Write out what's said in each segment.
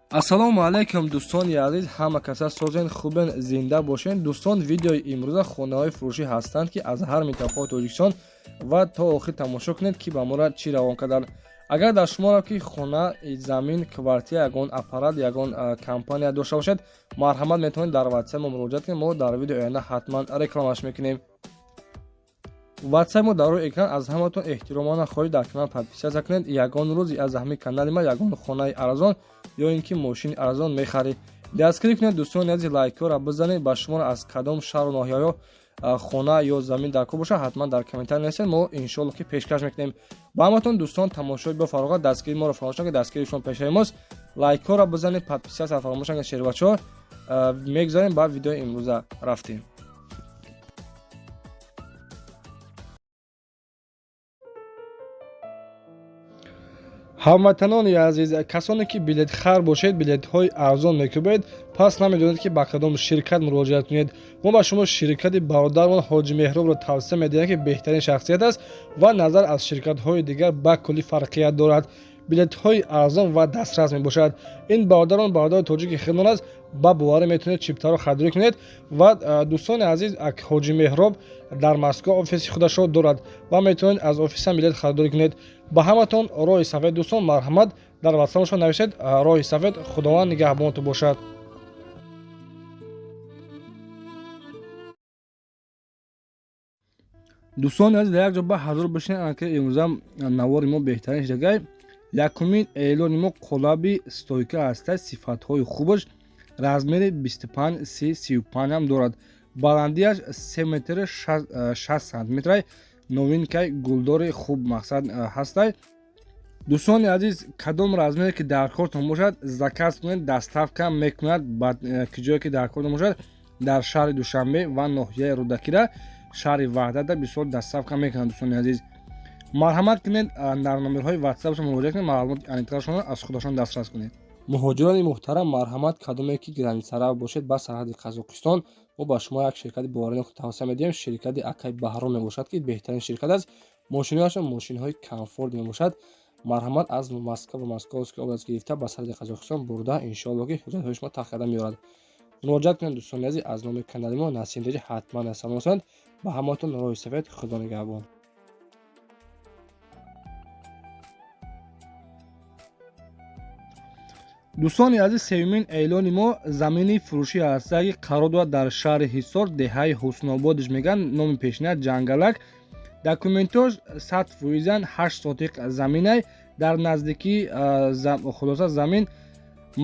Ассалому алайкум, дӯстони азиз, ҳама каса созен, хубен, зинда бошен. Дӯстон, видеои имрӯза хонаҳои фурӯшӣ ҳастанд, ки аз ҳар минтақаи Тоҷикистон, ва то охир тамошо кунед, ки ба мора чӣ равон карданд. Агар дар шуморо ки хона, замин, квартира, ягон аппарат, ягон компания дошта бошед, марҳамат, метавонед дар ватсап мо муроҷиат кунед. Мо дар видеои оянда ҳатман рекламаш мекунем. Ватсап мо дар рӯи экран. Аз ҳаматон эҳтиромона хоҳиш, дар канал подписаться кунед. Ягон рӯз аз ҳамин канали ма ягон хонаи арзон ё ин ки мошини арзон мехаред. Дастгирӣ кунед, дӯстони азиз, лайкҳоро бизанед. Ба шуморо аз кадом шаҳру ноҳияҳо хона ё замин дар кор бошад, ҳатман дар комментарий нависед, мо иншоалло ки пешкаш мекунем ба ҳаматон. Дӯстон, тамошои бо фароғат, дастгирии моро фаромӯш накунед, дастгирии шумо пешаи мост. Лайкҳоро бизанед, подписаться фаромӯш накунед. Шербачаҳо, мегузарем ба видеои имрӯза, рафтем. Ҳамватанони азиз, касоне ки билетхар бошед, билетҳои арзон мекӯбед, пас намедонед, ки ба кадом ширкат муроҷиат кунед. Мо ба шумо ширкати бародармон Ҳоҷи Меҳробро тавсия медиҳем, ки беҳтарин шахсият аст ва назар аз ширкатҳои дигар ба куллӣ фарқият дорад. Билетҳои арзон ва дастрас мебошад. Ин бародарон бародари тоҷики худмон аст, ба боварӣ метавонед чиптаро харидорӣ кунед. Ва, дӯстони азиз, Ҳоҷи Меҳроб дар Москва офиси худашро дорад ва метавонед аз офисам билет харидорӣ кунед. Ба ҳаматон роҳи сафед, дӯстон, марҳамат, дар ватсапшон нависед. Роҳи сафед, Худованд нигаҳбонтон бошад. Дӯстони азиз, дар як ҷо ба ҳазор бишинед, ки имрӯза навори мо беҳтарин шидагай. Якумин эълони мо қолаби стойка ҳаста, сифатҳои хубаш, размери 25, 30, 35 ҳам дорад, баландиаш 3 метр 60 сантиметрай, новинкаи гулдори хуб мақсад ҳастай. Дӯстони азиз, кадом размере ки дар кортон бошад, заказ кунед, доставка мекунад ба ки ҷое ки дар кортон бошад. Дар шаҳри Душанбе ва ноҳияи Рӯдакира, шаҳри Ваҳдата бисёр доставка мекунад. Дӯстони азиз, марҳамат кунед, дар номерҳои ватсапшон муроҷиат кунед, маълумоти аниқтарашонро аз худашон дастрас кунед. Муҳоҷирони муҳтарам, марҳамат, кадоме ки границарав бошед ба сарҳади Қазоқистон, мо ба шумо як ширкати боваринок тавсия медиҳем. Ширкати акай Баҳром мебошад, ки беҳтарин ширкат аст. Мошинояшон мошинҳои комфорт мебошад. Марҳамат, аз Москва ва Московский область гирифта ба сарҳади Қазоқистон бурда, иншоалло ки ҳуҷҷатҳои шумо тақ карда меорад. Муроҷиат кунед, дӯстони азиз, аз номи канали мо Насим Теҷи ҳатман салом расонед. Ба ҳамаатон роҳи сафед, Худо нигаҳбон. Дӯстони азиз, сеюмин эълони мо замини фурӯшӣ ҳаста, ки қарор дорад дар шаҳри Ҳисор, деҳаи Ҳуснободиш мегӯянд, номи пешина Ҷангалак. Документош 100 фоизан, 8 сотиқ заминай, дар наздикии, хулоса, замин,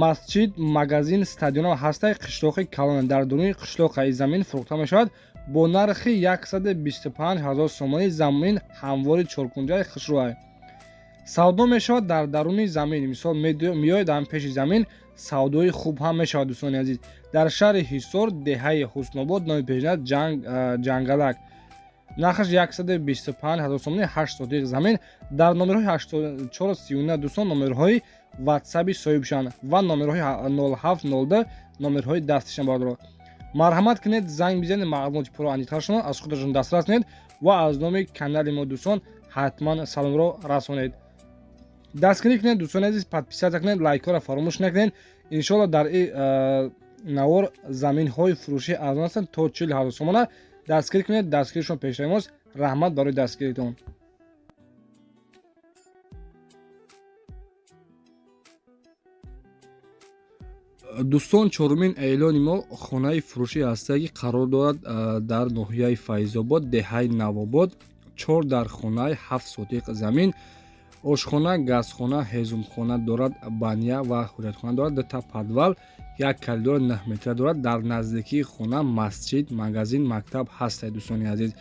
масҷид, магазин, стадионам ҳастай. Қишлоқи калон, дар дуруни қишлоқаи замин фурӯхта мешавад бо нархи 125 000 сомонӣ. Замин ҳамвори чоркунҷаи хушрӯай, савдо мешавад дар даруни замин. Мисол, меоед ҳам пеши замин, савдои хуб ҳам мешавад. Дӯстони азиз, дар шаҳри Ҳисор, деҳаи Ҳуснобод, номи пешина Ҷангалак, нархаш 125 000 сомонӣ, 8 сотиқ замин. Дар номерҳои 8439, дӯстон, номерҳои ватсаби соҳибшан ва номерҳои 0702 номерҳои дастишан. Бародаро, марҳамат кунед, занг бизанед, маълумоти пурро аниқтарашонро аз худашон дастрас кунед ва аз номи канали мо, дӯстон, ҳатман саломро расонед. Дастгирӣ кунед, дӯстони азиз, подписаться кунед, лайкҳоро фаромӯш накунед. Иншоалло, дар ин навор заминҳои фурӯшӣ арзон ҳастанд, то 40 000 сомона. Дастгирӣ кунед, дастгиришон пешраи мост. Раҳмат барои дастгиритон. Дӯстон, чорумин эълони мо хонаи фурӯшӣ ҳаста, ки қарор дорад дар ноҳияи Файзобод, деҳаи Навобод, чор дар хонаи, 7 сотиқ замин, ошхона, газхона, ҳезумхона дорад, баня ва ҳоҷатхона дорад, дута подвал, як коридори 9 метра дорад. Дар наздикии хона масҷид, магазин, мактаб ҳастай. Дӯстони азиз,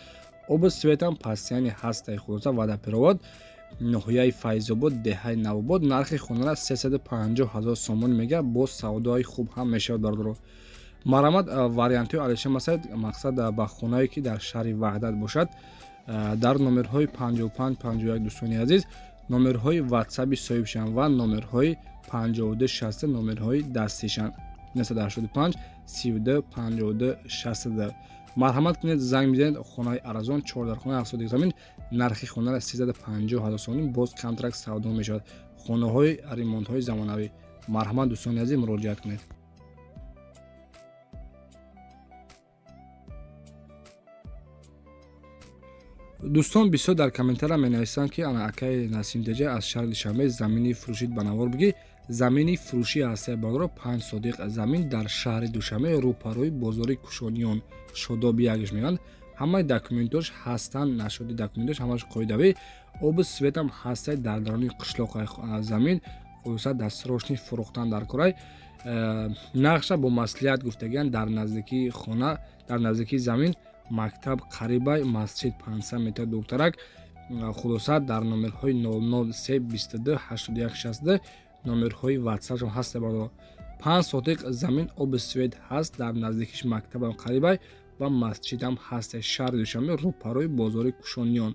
обу светам постоянный ҳастай. Хулоса, водопровод. Ноҳияи Файзобод, деҳаи Навобод, нархи хонара 350 ҳазор сомон мега, боз савдои хуб ҳам мешавад. Бародаро, марҳамат, вариантҳои алиша масад мақсад ба хонае ки дар шаҳри Ваҳдат бошад, дар номерҳои 55 51, дӯстони азиз, номерҳои ватсаби соҳибшан ва номерҳои 52 60 номерҳои дастишан, 985 32 52 62. Марҳамат кунед, занг бизанед. Хонаи арзон, чор дар хона, 7 сотик замин, нархи хонара 350 ҳазор сомонӣ, боз контракт савдо мешавад. Хонаҳои ремонтҳои замонавӣ. Марҳамат, дӯстони азиз, муроҷиат кунед. Дӯстон бисёр дар комментария менависанд, ки ана акаи Насим Деҷа аз шаҳри Душанбе замини фурӯшид ба навор бигӣ. Замини фурӯшӣ ҳастаи бародаро 5 сотиқ замин дар шаҳри Душанбе, рӯпарӯи бозори Кушониён, Шодоби якш мегӯянд. Ҳамаи документош ҳастанд, нашоди документош ҳамаш қоидавӣ, обу светам ҳастай дар даруни қишлоқ замин. Хулоса, дастрошни фурӯхтан дар корай. Нақша бо маслиҳат гуфтагиянд, дар наздикии хона, дар наздикии замин мактаб қарибай, масҷид 500 метр дуртарак. Хулоса, дар номерҳои 003 22 81 62 номерҳои ватсапшон ҳаста бародаро. 5 сотиқ замин, оби свет ҳаст, дар наздикиш мактабам қарибай ва масҷидам ҳаст. Шаҳри Душанбе, рӯпарӯи бозори Кушониён.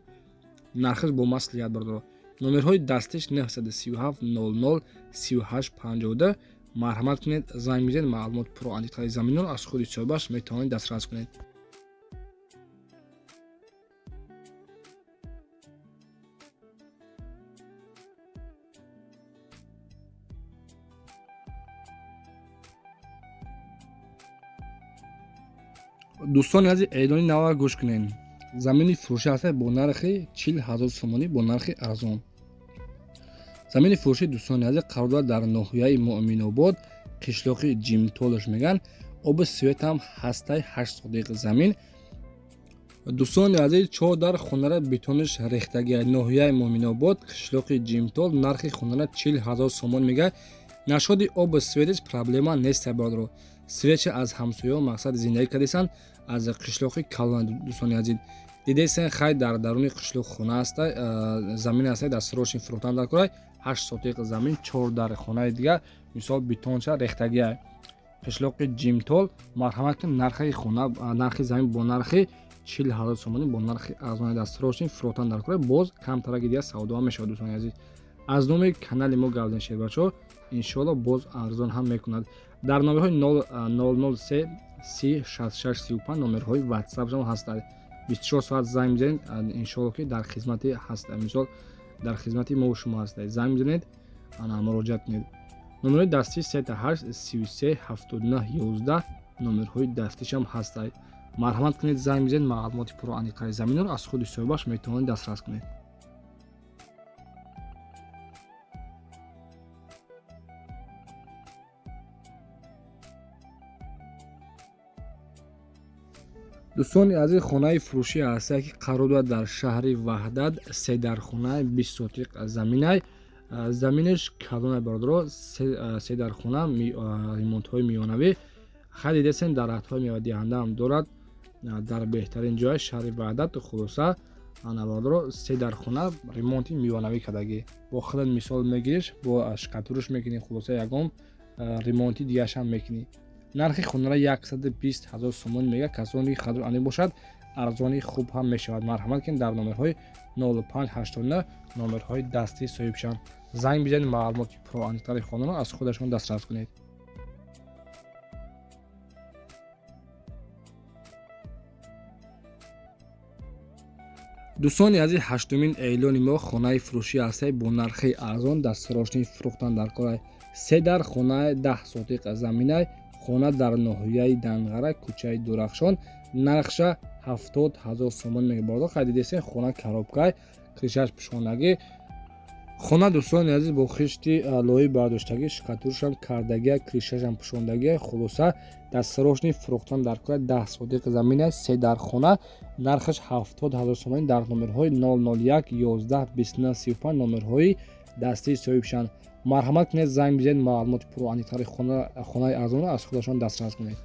Нархиш бо маслиҳат бародаро. Номерҳои дастиш 937 00 38 52. Марҳамат кунед, занг бизанед, маълумот пурра заминро аз худи соҳибаш метавонед дастрас кунед. Дӯстони азиз, эълони нава гӯш кунед. Замини фурӯшӣ ҳаста бо нархи 40 ҳазор сомонӣ, бо нархи арзон. Замини фурӯшӣ, дӯстони азиз, қарор дорад дар ноҳияи Муъминобод, қишлоқи Ҷимтолаш мегӯянд. Оби светам ҳастай, 8 сотиқ замин. Дӯстони азиз, чор дар хонара бетониш рехтагия. Ноҳияи Муъминобод, қишлоқи Ҷимтол, нархи хонара 40 ҳазор сомон мегӯяд. Нашоди оби светиш проблема нест бародаро. Свеча аз ҳамсояҳо мақсад зиндагӣ кардесанд аз қишлоқи калон. Дӯстони азиз, дидесен, хай, дар даруни қишлоқ хона аста, замин аста, дар срошни фурӯхтан дар корай. 8 сотиқ замин, чор дар хонаи дига, мисол, бетонча рехтагия. Қишлоқи Ҷимтол, марҳамат кун, нархи хона, нархи замин бо нархи 40 ҳазор сомонӣ, бо нархи арзони, дар срошни фурӯхтан дар корай. Боз камтараки дига савдоа мешавад. Дӯстони азиз, аз номи канали мо гавзен шербачо, иншоалло боз арзон ҳам мекунад. Дар номерҳои 003 30 66 35 номерҳои ватсапшон ҳастанд. 24 соат занг мезанед, иншоалло ки дар хизмати ҳаст, мисол, дар хизмати мо шумо ҳастед. Занг мезанед, ана муроҷиат кунед. Номерҳои дастӣ 38 33 79 11 номерҳои дастишам ҳастанд. Марҳамат кунед, занг мезанед, маълумоти пурра аниқаи заминро аз худи соҳибаш метавонед дастрас кунед. Дӯстони азиз, хонаи фурӯшӣ ҳастае, ки қарор дорад дар шаҳри Ваҳдат, се дархона, 20 сотиқ заминай. Заминаш калонай бародаро, се дархона, ремонтҳои миёнавӣ. Хай, дидесен, дарахтҳои мевадиҳандаам дорад дар беҳтарин ҷои шаҳри Ваҳдат. Хулоса, ана бародаро, се дархона, ремонти миёнавӣ кардагӣ. Бо худат мисол мегириш, бо шкатурш мекунӣ, хулоса, ягон ремонти дигарашам мекунӣ. Нархи хонара 120 ҳазор сомонӣ мега. Касоне ки қадр ани бошад, арзони хуб ҳам мешавад. Марҳамат кунед, дар номерҳои 0589 номерҳои дастии соҳибшанд занг бизанед, маълумоти пурра хонаро аз худашон дастрас кунед. Дӯстони азиз, ҳаштумин эълони мо хонаи фурӯшӣ ҳастае бо нархи арзон, дастрошни фурӯхтан дар корай. Се дар хонаи, 10 сотиқ заминай. Хона дар ноҳияи Данғара, кӯчаи Дурахшон. Нархша 70 ҳазор сомон мебарад. Хай, дидесен, хона коробкай, крышаш пӯшонагӣ. Хона, дӯстони азиз, бо хишти лои бардоштагӣ, шкатуршам кардагия, крышашам пӯшондагия. Хулоса, дастрошни фурӯхтан дар кора. 10 сотиқ замина, се дар хона, нархаш 70 ҳазор сомонӣ. Дар номерҳои 001 11 29 35 номерҳои дастии соҳибшанд марҳамат кунед, занг бизанед, маълумоти пурра аниқтари хонаи арзонро аз худашон дастрас кунед.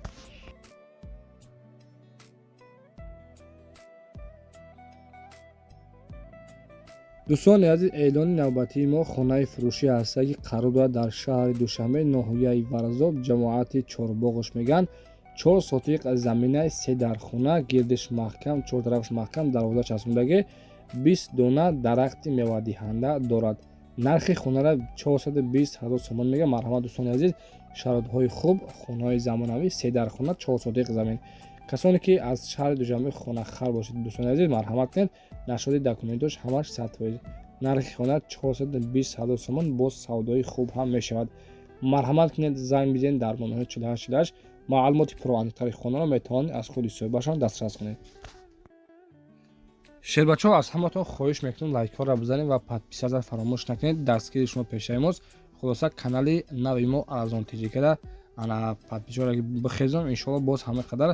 Дӯстони азиз, эълони навбатии мо хонаи фурӯшӣ ҳаста, ки қарор дорад дар шаҳри Душанбе, ноҳияи Варзоб, ҷамоати Чорбоғш мегӯянд. 4 сотиқ заминаи, се дар хона, гирдиш маҳкам, чор тарафаш маҳкам, дарвоза часпондагӣ, 20 дона дарахти мевадиҳанда дорад. Нархи хонара 420 ҳазор сомон мега. Марҳамат, дӯстони азиз, шароитҳои хуб, хонаҳои замонавӣ, се дар хона, 4 сотиқ замин. Касоне ки аз шаҳри Душанбе хонахар бошед, дӯстони азиз, марҳамат кунед. Нашоди документош ҳамаш 100%. Нархи хона 420 ҳазор сомон, боз савдои хуб ҳам мешавад. Марҳамат кунед, занг бизанед дар номерҳои 48 48. Маълумоти пурраандиқтари хонаро метавонед аз худи соҳибашон дастрас кунед. Шербачаҳо, аз ҳаматон хоҳиш мекунем, лайкҳоро бизанед ва подписаться фаромӯш накунед. Дастгири шумо пешаи мост. Хулоса, канали нави мо Арзон Тиҷикада ана подписчикҳоро бихезом, иншоалло, боз ҳама қадар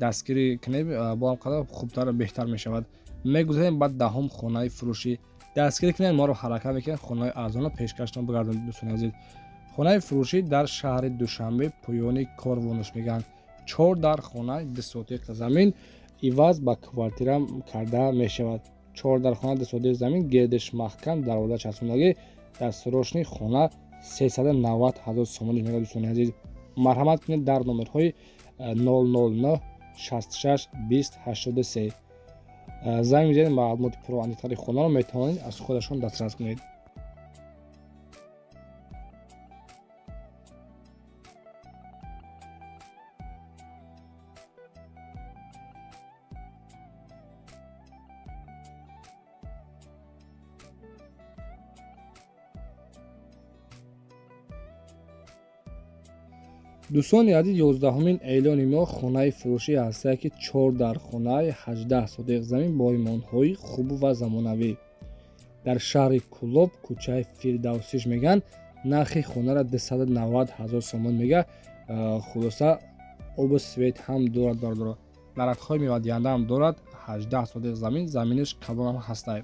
дастгирӣ кунем, бо ҳам қадар хубтар, беҳтар мешавад. Мегузарем ба 10-ум хонаи фурӯшӣ. Дастгирӣ кунед моро, ҳаракат мекунем хонаи арзонро пешкаштон бигардонем. Дӯстони азиз, хонаи фурӯшӣ дар шаҳри Душанбе, поёни Корвонош мегӯянд. Чор дар хона, 2 сотиқ замин, иваз ба квартира карда мешавад. Чор дар хона, 2 сотиқ замин, гирдиш маҳкам, дарвоза часпондагӣ. Дастсрочный хона 390 ҳазор сомонӣ мегӯяд. Дӯстони азиз, марҳамат кунед, дар номерҳои 009 66 20 83 занг мезанед. Маълумоти пурраандиқтари хонаро метавонед аз худашон дастрас кунед. Дӯстони азиз, 11-умин эълони мо хонаи фурӯшӣ ҳастае, ки чор дар хонаи, 18 сотиқ замин бо имонҳои хубу ва замонавӣ дар шаҳри Кӯлоб, кӯчаи Фирдавсиш мегӯянд. Нархи хонаро 290 ҳазор сомон мега. Хулоса, обу свет ҳам дорад, бародаро, дарахтҳои мевадиҳанда ҳам дорад. 18 сотиқ замин, заминаш калонам ҳастай.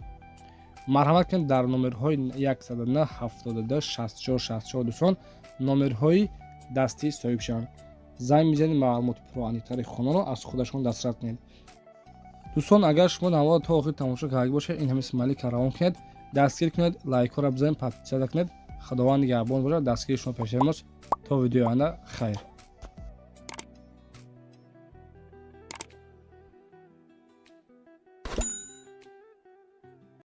Марҳамат кунед дар номерҳои 109 72 64 64. Дӯстон, номерҳои дастӣ соҳиб шаванд. Занг мезанед, маълумоти пурраандиқтари хонаро аз худашон дастрас кунед. Дӯстон, агар шумо навора то охир тамошо карда бошед, ин ҳамин смайлика равон кунед, дастгир кунед, лайкҳоро бизанед, подписаться кунед. Худованд нигаҳбон бошад, дастгири шумо пешаи мост. То видеои оянда, хайр.